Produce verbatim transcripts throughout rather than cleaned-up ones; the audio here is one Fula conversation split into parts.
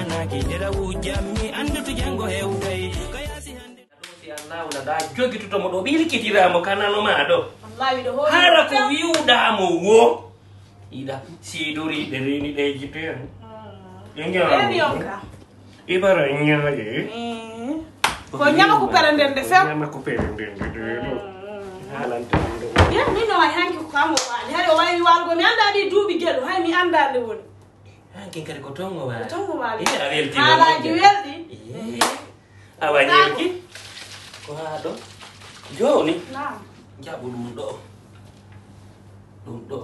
Naaki nde ɗa wujjammi, anndu to janngo hewtay. Ka yaasi hannde. Ɗo si Allah wona ɗa jogitoto mo ɗo, ɓilkitira mo ka nano ma ɗo. Wallahi, miɗo hooli mo. Hara ko few- wiwɗa mo wo. Iɗa siidori ɗe reeni ɗe jittoyan. Mm. Ɗe ñaawo. Reeni on ka. Ibara ñaaje. Mm. Ko ñama ko perenden de few. Ñama ko perenden de ɗo. Mm. Haalante ɗum ɗo. Ya, min no wayi hanki ko kam o waali. Hari o wayi walgo. Mi anndaa ɗi duuɓi gelo. Hay mi anndaa nde woni. Hanki kadi ko toon o waali. Ko toon o waali. Ina a weltii. Haalaaji welɗi. Iyee. Awa ñeeki ko haa ɗo. Jooni. Naam. Njaɓu ɗum ɗo. Ɗum ɗo.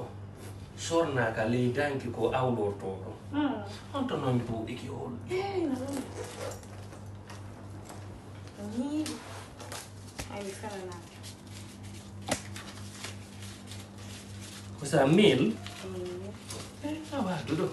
Sornaaka ley danki ko awlortoo ɗo. Mm. On to noon duuɓi ki hol? Eh, na ɗum. Ni. Ay, mi fenanaaki. Ko sa mil? Mm. Eh, awa duɗo.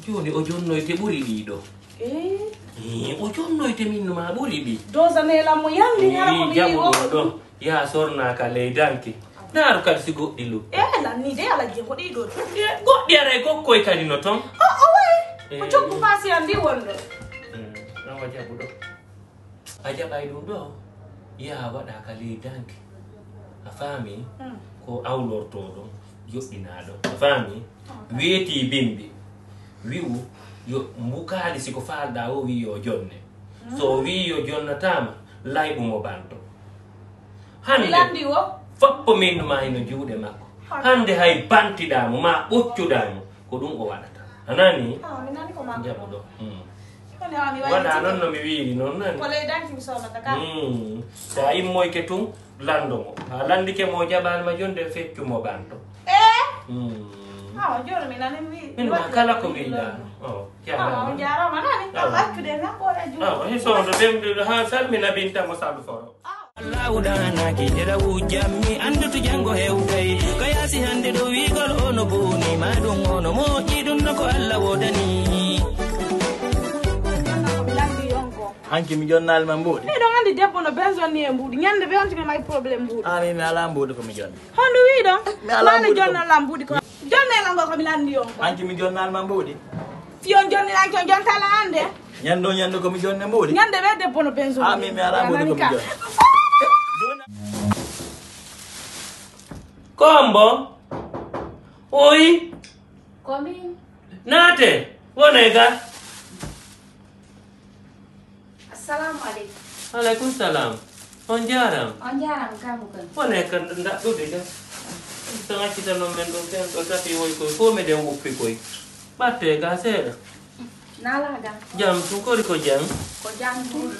Jooni o jonnoyte ɓuri ɗii ɗo. Eh? Eh, o jonnoyte min no ma ɓuri ɗii. Dosa nelam mo yalni hara ko mi jaɓu ɗo. Ɗo. Ya sornaaka ley danki. Ndaaru kadi si goɗɗi lu. Eh, lan ni de ala je ko ɗii ɗo. Eh, goɗɗi aray gokkoy kadi no toon. O, o way. Ko coggu fasi an ndi wonɗo. Eh, awa jaɓu ɗo. A jaɓay ɗum ɗo, yaa waɗa ka ley danki. A faami? Mm. Ko awlortoo ɗon, joɗɗinaa ɗon. A faami? Weetii bimbi. Wi'u yo mbukaali si ko faalɗaa o wi'i yo jonne. So o wi'i yo jonnataama, layɓu mo banto. Hannde, mi lanndi wo? Foppo min ma hino juuɗe makko. Hannde hay bantiɗaa mo, maa ɓoccuɗaa mo. Ko ɗum o waɗata. A nani? Awa, mi nani ko makko. Jaɓu ɗo. Mm. Kono awa, mi waɗa wayliti noon no mi wiiri noon nani. Ko ley danki mi soodata ka. Mm. So a immoyke tun, lanndo mo. A lanndike mo, o jaɓaani ma jonde, feccu mo banto. Eh? Mm. Awa, jooni mi nani mi wiiri. Min ma kala ko mbiɗa. Oh, awa, jaaraama. On jaaraama nani. Awa. Ka waccude na ko wala juuɗe. Awa, hisondo demde ha salmina binta mo salforo. Allahu ɗaanaaki nde ɗa wujjammi, anndu to janngo hewtay. Ka yaasi hannde ɗo wiigol o no booni, ma ɗum o no moƴƴi, ɗum no ko Allah woodani. Hanki mi jonnaali ma mboɗi. Miɗo anndi debbo no besoin ni e mbuuɗi. Ñande ɓe on tigi may problème mbuuɗi. Ami mi alaa mbuuɗi ko mi jonni. Hondu wiɗo? Mi alaa mbuuɗi ko. Mani jonnal lam mbuuɗi ko. Jonne lan ko mi lanndi on ko. Hanki mi jonnaali ma mbuuɗi. Si on jonni lan ko jontala ande. Ñande o ñande ko mi jonne mbuuɗi. Ñande ɓe debbo no benzo. Ah, mi, mi alaa mbuuɗi ko mi jonni. Kombo. Oyi. Komin. Naate. Wone ga. Assalamu aleykum. Aleykum salam. On jaaraama. On jaaraama, kanko kadi. Wone ka ndaɗɗude ga. So accita noon men ɗum fen ɗo tapi woy koy, fof meɗen woppi koy. Ɓatte ga seeɗa. Nala ga. Jam tun, kori ko jam? Ko jam tun.